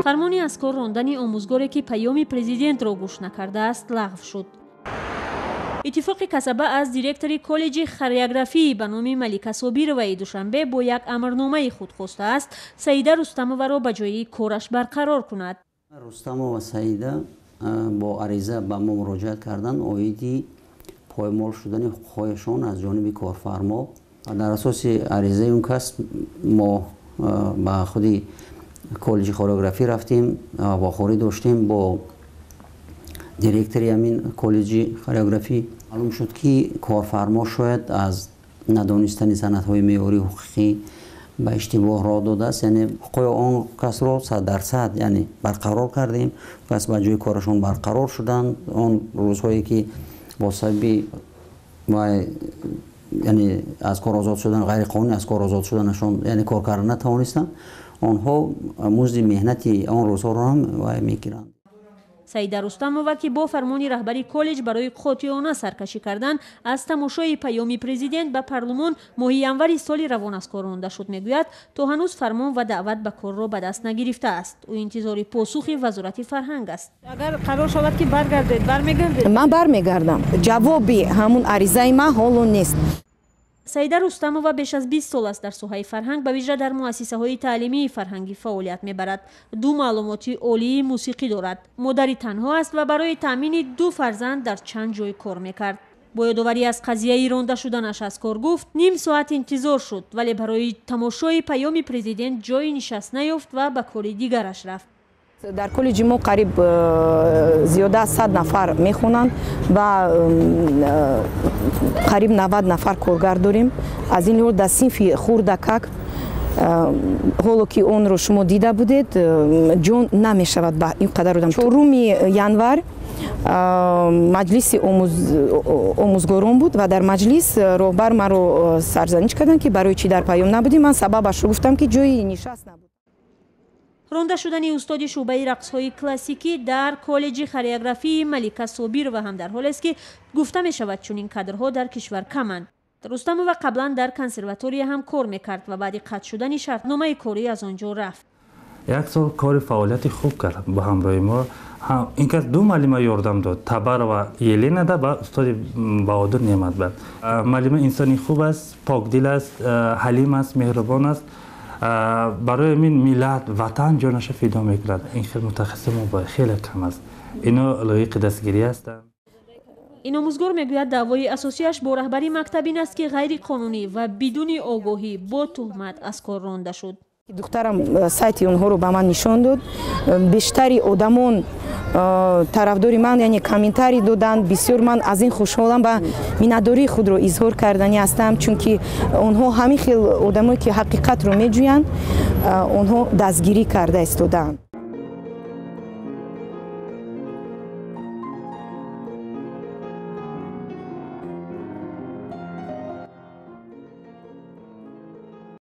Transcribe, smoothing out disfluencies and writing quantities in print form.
Фармони аз кор рондани омӯзгоре, ки паёми президентро гӯш накардааст, лағв шуд. Иттифоқи касаба аз директори коллеҷи хореографии ба номи Малика Собироваи Душанбе бо як амрномаи худ хостааст, Саида Рустамоваро ба ҷои кораш барқарор кунад. Рустамова Саида бо ариза ба мо муроҷиат карданд оиди поймол шудани ҳуқуқҳояшон аз ҷониби корфармо. Дар асоси аризаи он кас мо ба худи коллеҷи хореографӣ рафтем, вохӯрӣ доштем бо директори ҳамин коллеҷи хореографӣ. Маълум шуд, ки корфармо шояд аз надонистани санадҳои меъёрии ҳуқуқӣ ба иштибоҳ роҳ додааст, яъне ҳуқуқи он касро 100%, яъне барқарор кардем. Кас ба ҷои корашон барқарор шуданд. Он рӯзҳое, ки бо сабаби, яъне аз кор озод шудан, ғайриқонунӣ аз кор озод шуданашон, яъне кор карда натавонистанд, онҳо музди меҳнати он рӯзҳоро ҳам вай мегиранд. Саида Рустамова, ки бо фармони раҳбари коллеҷ барои қотиона саркашӣ кардан аз тамошои паёми президент ба парлумон моҳи январи соли равон аз кор ронда шуд, мегӯяд, то ҳанӯз фармон ва даъват ба корро ба даст нагирифтааст. Ӯ интизори посухи Вазорати фарҳанг аст. Агар қарор шавад, ки баргардед, бармегардед? Ман бармегардам. Ҷавоби ҳамун аризаи ман ҳоло нест. Саида Рустамова беш аз 20 сол аст дар соҳаи фарҳанг, ба вижа дар муассисаҳои таълимии фарҳангӣ фаъолият мебарад. Ду маълумоти олии мусиқӣ дорад. Модари танҳо аст ва барои таъмини ду фарзанд дар чанд ҷой кор мекард. Бо ёдоварӣ аз қазияи ронда шуданаш аз кор гуфт, ним соат интизор шуд, вале барои тамошои паёми президент ҷои нишаст наёфт ва ба кори дигараш рафт. Дар коллеҷи мо қариб зиёда аз 100 нафар мехонанд ва қариб 90 нафар коргар дорем. Аз ин лиҳоз дар синфи хурдакак, ҳоло ки онро шумо дида будед, ҷон намешавад ба ин қадар одам. 4 январ маҷлиси омӯзгорон буд ва дар маҷлис роҳбар маро сарзаниш карданд, ки барои чӣ дар паём набудем. Ман сабабашро гуфтам, ки ҷои нишаст набуд. Ронда шудани устоди шӯъбаи рақсҳои классикӣ дар коллеҷи хореографии Малика Собирова ҳам дар ҳолест, ки гуфта мешавад, чунин кадрҳо дар кишвар каманд. Рустамова қаблан дар консерватория ҳам кор мекард ва баъди қатъ шудани шартномаи корӣ аз он ҷо рафт. Як сол кори фаъолияти хуб кард ба ҳамроҳи мо. Ин кас ду муаллима ёрдам дод, Табарова Еленада ба устоди Баҳодур Неъматбад. Муаллима инсони хуб аст, покдил аст, ҳалим аст, меҳрубон аст, барои мин миллат, ватан ҷонаша фидо мекунад. Ин хел мутахассиси мо хеле кам аст. Ино лоиқи дастгирӣ ҳастанд. Ин омӯзгор мегӯяд, даъвои асосиаш бо раҳбари мактаб ин аст, ки ғайриқонунӣ ва бидуни огоҳӣ бо туҳмат аз кор ронда шуд. Духтарам сайти онҳоро ба ман нишон дод. Бештари одамон тарафдори ман, яъне комментарий доданд. Бисёр ман аз ин хушҳолам ва миннатдории худро изҳор карданӣ ҳастам, чунки онҳо ҳамин хел одамое, ки ҳақиқатро меҷӯянд, онҳо дастгирӣ карда истодаанд.